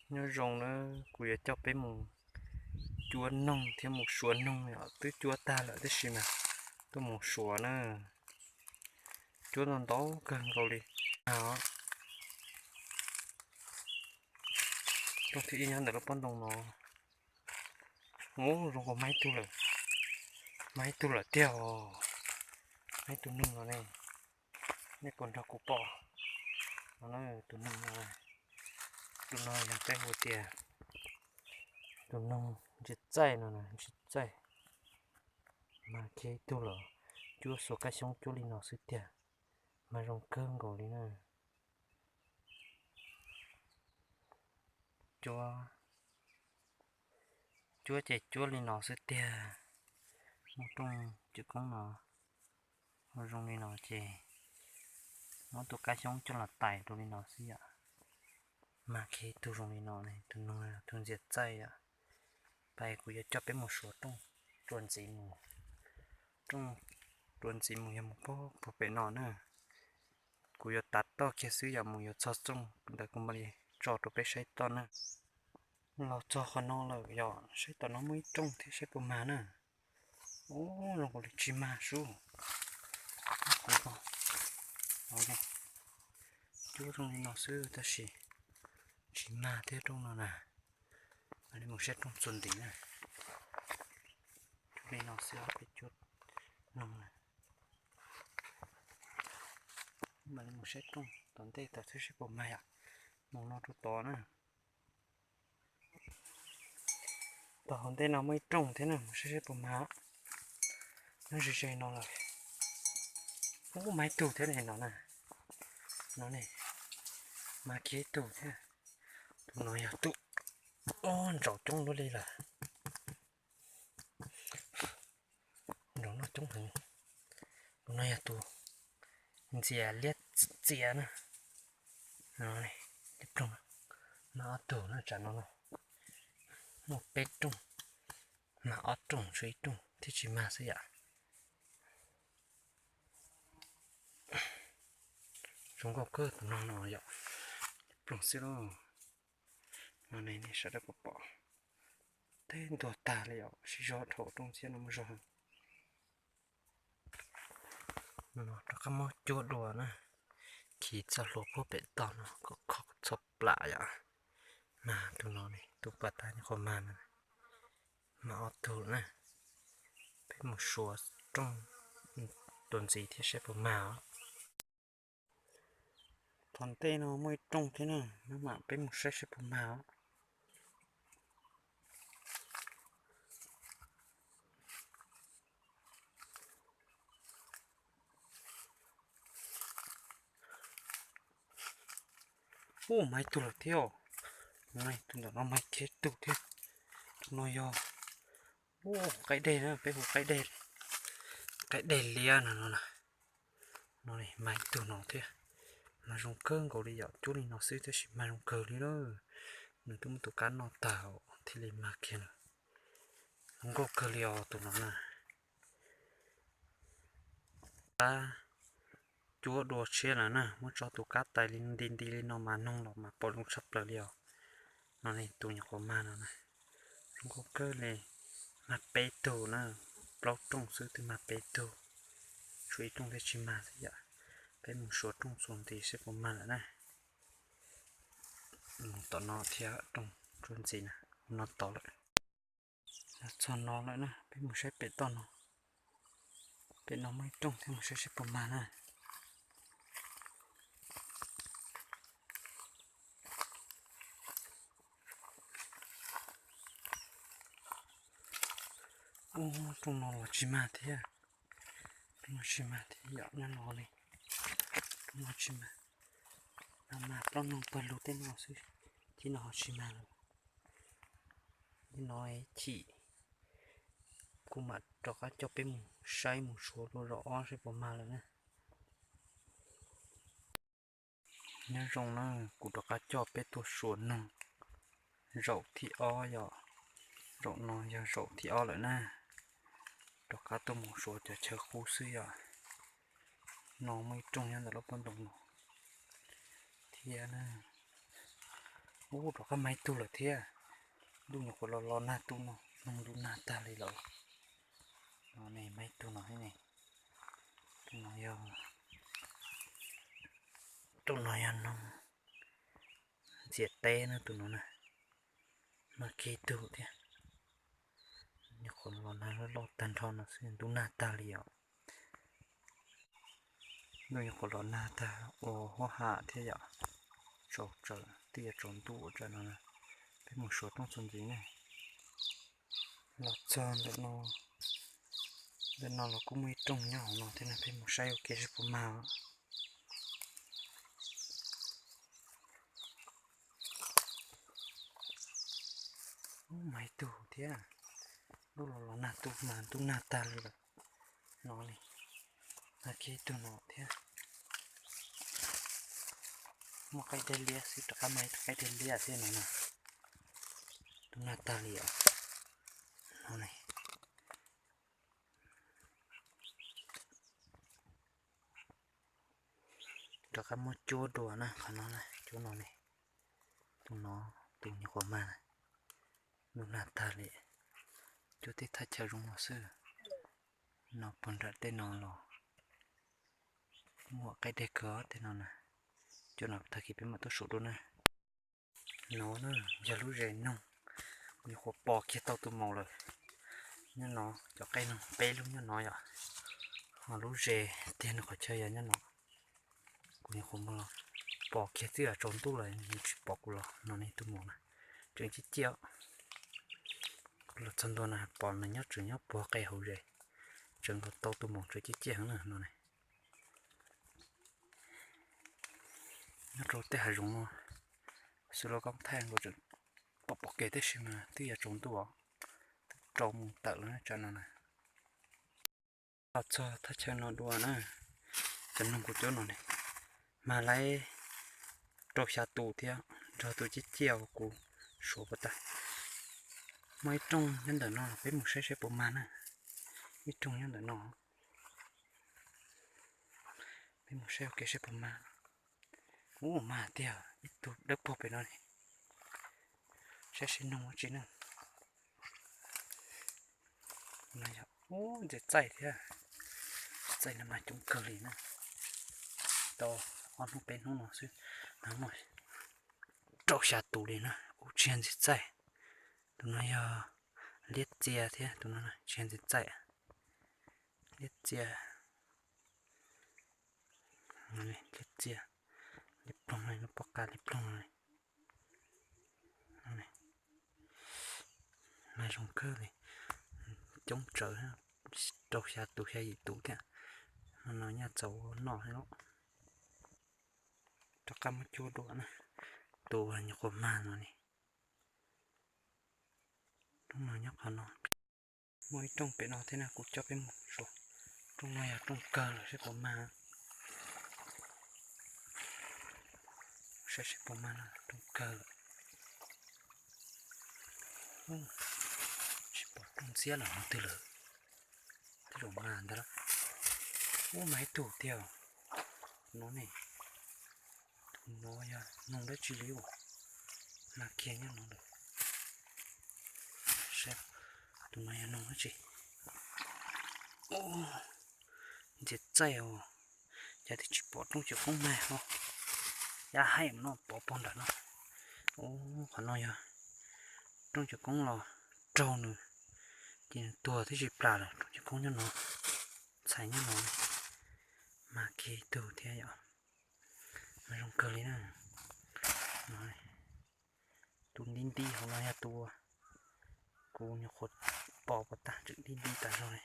Nyob zoo na, kuv yuav coj peb mus cuab noog thiab mus suav noog yom, twb cuab tag lawm tab sis mas tuaj mus suav na. Cuab ntau ntau kawg nkaus li. Rooj thib ib nyob ntawm lub pob ntoo no. Ub, zoo nkaus mas ib tug lawm, mas ib tug lawm tiag os. Mas ib tug noog no ne, nej puas nrog kuv pom no na? Tus noog no, tus no yog peb hu tias tus noog ntsis txaij no na, ntsis txaij. Mas kiag ib tug los cuab xuas kab xyoob cuab li no xwb tiag, mas zoo kawg nkaus li na. Cuab, cuab ces cuab li no xwb tiag. Muab rooj cwm koob no ua zoo li no ces muab tus kab xyoob coj los tais rau li no xwb yom. Mas kiag ib tug zoo li no ne, tus noog tus ntsis txaij yom. Pais kuv yuav coj peb mus suav rooj rua ntxiv mus, rooj rua ntxiv mus yog mus puag puag pem no na. Kuv yuav tav toj kiag xwb yom, mus yuav txog rooj ntawd kuv mam li tso rau peb saib toj na. Los txog qhov no lawm yom, saib tom no muaj ib rooj thiab saib puas mag na. Ub, zoo nkaus li tsis mag sub. Cuab zoo li no xwb tab sis tsis mag thiab rooj no na. Mam li mus saib rooj txuas ntiv na. Cuab li no xwb peb cuab no na. Mam li mus saib rooj tom ntej tod thiab saib puas mag yom. Mus no rau tod na. Tom hauv ntej no muaj ib rooj thiab na, mus saib saib puas mag. Nyob ze ze no lawm. Ub, mag ib tug thiab ne no na. No ne, mag kiag ib tug thiab. Tus no yog tus, ub, ntsaum coob luaj li lawm. Nraum no coob heev. Tus no yog tus ntxias liab txias na. Liab ploog, mag ob tug na, tsam no no muaj peb rooj, mag ob rooj tshuav ib rooj thiab tsis mag xwb yom. Zoo nkauj kawg tus no no yom, liab ploog xwb lauj. No ne, nej sawv daws puas pom, teb ntuag tag li os, sib zog dhau rooj thiab no muaj zog. Rov qab muab cuab dua na, khi txoj hlua puag pem toj no kom kho txhob plam yom. Mag tus no ne, tus pas tag nyuam qhuav mag no, mag ob tug na. Peb mus suav rooj tua ntxiv thiab saib puas mag os. Tom ntej no muaj ib rooj thiab na, maj mam peb mus saib saib puas mag os. Ub, mag ib tug lawm thiab. Tus ntawm no mag kiag ib tug thiab. Tus no yog, ub, qaib deg na, peb hu qaib deg, qaib deg liab no no na. No mag ib tug no thiab. Mag zoo kawg nkaus li yom, cuab li no xwb tab sis mag zoo kawg li lawm. Nws twb muab tus kab noj tag thiaj li mag kiag lawm. Zoo nkauj kawg li os tus no na. Tab cuab dua tshiab lawm na, muab tso tus kab tais li nti nti li no mas noog los mas pom zoo tshaj plaws li os. No ne, tus nyuam qhuav mag no na, zoo nkauj kawg li. Mag peb tug na, plaub rooj xwb twb mag peb tug, tshuav ib rooj thiab tsis mag xwb yom. Peb mus suav rooj txuas ntxiv seb puas mag lawm na. Mus tom no thiab, rooj txuas ntxiv na, no tod lawm. Los txog no lawm na, peb mus saib pem toj no. Pem no muaj ib rooj thiab, mus saib seb puas mag na. Ub, rooj no los tsis mag thiab. Rooj no tsis mag thiab yom, nyob no li. Rooj no tsis mag. Mag plaub noog pawg lug tej no xwb, thib no ho tsis mag lawm. Thib no chim, kuv mam rov qab coj peb mus saib mus suav dua zaum ob seb puas mag lawm na. Nyob zoo na, kuv rov qab coj peb tuaj suav noog zaum thib ob yom. Zaum no yog zaum thib ob lawm na. Rov qab tuaj mus suav cov chaw qub xwb yom. No muaj ib rooj nyob ntawm lub pob ntoo no thiab na. Ub, rov qab mag ib tug lawm thiab. Ntuj nyuam qhuav los los nag tu no, noog ntuj nag tag li lawm. No ne, mag ib tug no thiab ne. Tus no yog, tus no yog noog ntxias teb na tus no na. Mag kiag ib tug thiab. Nyuam qhuav los nag loj loj tag nrho no xwb, ntuj nag tag li os. Ntuj nyuam qhuav los nag tag ua huab ham thiab yom. Tsaus tsaws, twb yuav tsaus ntuj ua tsam no na. Peb mus suav rooj txuas ntxiv ne. Los txog ntawm no, ntawm no los kuj muaj ib rooj nyob hauv no thiab na, peb mus saib ua ke seb puas mag. Ub, mag ib tug thiab. Ntuj los los nag tu mas ntuj nag tag li lawm. No ne, mag kiag ib tug no thiab. Muaj qaib dej liab xwb, rov qab mag ib tug qaib dej liab thiab no na. Ntuj nag tag li os. No ne. Rov qab muab cuab dua na, qhov no na, cuab no ne. Tus no, tus nyuam qhuav mag na. Ntuj nag tag li. Cuab tej thaj chaw zoo no xwb. No puag nram tej no los muaj qaib dej kawg tej no na. Cuab no tag kis peb mam tuaj suav dua na. No na, yog lub zes noog, kuv nyuam qhuav pom kiag tau tus maum lawm. Nyob no, cov qaib noog peb lub nyob no yom. Ho lub zes tiag nws qhov chaw yog nyob no. Kuv nyuam qhuav mus los pom kiag twb yuav tsaus ntuj lawm nws tsis pom kuv los no ne tus maum na. Tseem ciaj ciaj. Kuv los txog ntua no pom nws nyob tseem nyob puag qe hauv zes. Tseem los tau tus maum tseem ciaj ciaj heev na no ne. Nyob rau tej hav zoov no, xwb los koob thaij nkaus tseem pom pom kev tib si mas twb yuav tsaus ntuj os, twb rau mus tawm lawm tsam no na. Los txog thaj chaw no dua na, cov noog kuv cuab no ne, mag laib rau xya tus thiab, nrog tus ciaj ciaj uas kuv suav puas tag. Muaj ib rooj nyob ntawm no, peb mus saib saib puas mag na. Ib rooj nyob ntawm no, peb mus saib ua ke saib puas mag. Ub, mag tiag, ib tug dawb paug pem no ne. Saib seb noog ua tsi na. No yog, ub, ntxim txaij thiab. Ntxim txaij no mas coob kawg li na. Tau ob hnub peb hnub no xwb, no muaj rau xya tus li na, ub, tsis yog ntxim txaij. Tus no yog liab txia thiab, tus no tsis yog ntxim txaij. Liab txia, liab txia, liab ploog, lub pob qa liab ploog no. Mas zoo kawg li, coob tsawv, rau xya tus xya yim tus thiab. No nyaj txaus noj thiab los. Rov qab muab cuab dua na, tus nyuam qhuav mag no ne. Rooj no nyob qhov no. Muaj ib rooj pem no thiab na, kuv coj peb mus saib. Rooj no yog rooj kawg lawm, saib puas mag. Saib seb puas mag no, rooj kawg lawm. Tsis pom rooj ntxiab los no twg lawm. Tej zaum mag ntag lauj. Ub, mag ib tug tiag. No ne, tus no yog noog dab tsi li ub? Mag kiag nyob no lawm. Saib, tus no yog noog dab tsi? Ntxim txaij os. Cas twb tsis pom rooj cov koob mag ho. Yam haib no pov pog nram no. Ub, qhov no yog rooj cov koob los raug nws, ces nws tuag tib si plas lawm. Rooj cov koob nyob no, ntxhais nyob no. Mag kiag ib tug thiab yom. Mas zoo kawg li na. Tus ntib ntib hauv no yog tus kuv nyuam qhuav pom pov tag, tseem ntib ntib tas zog li.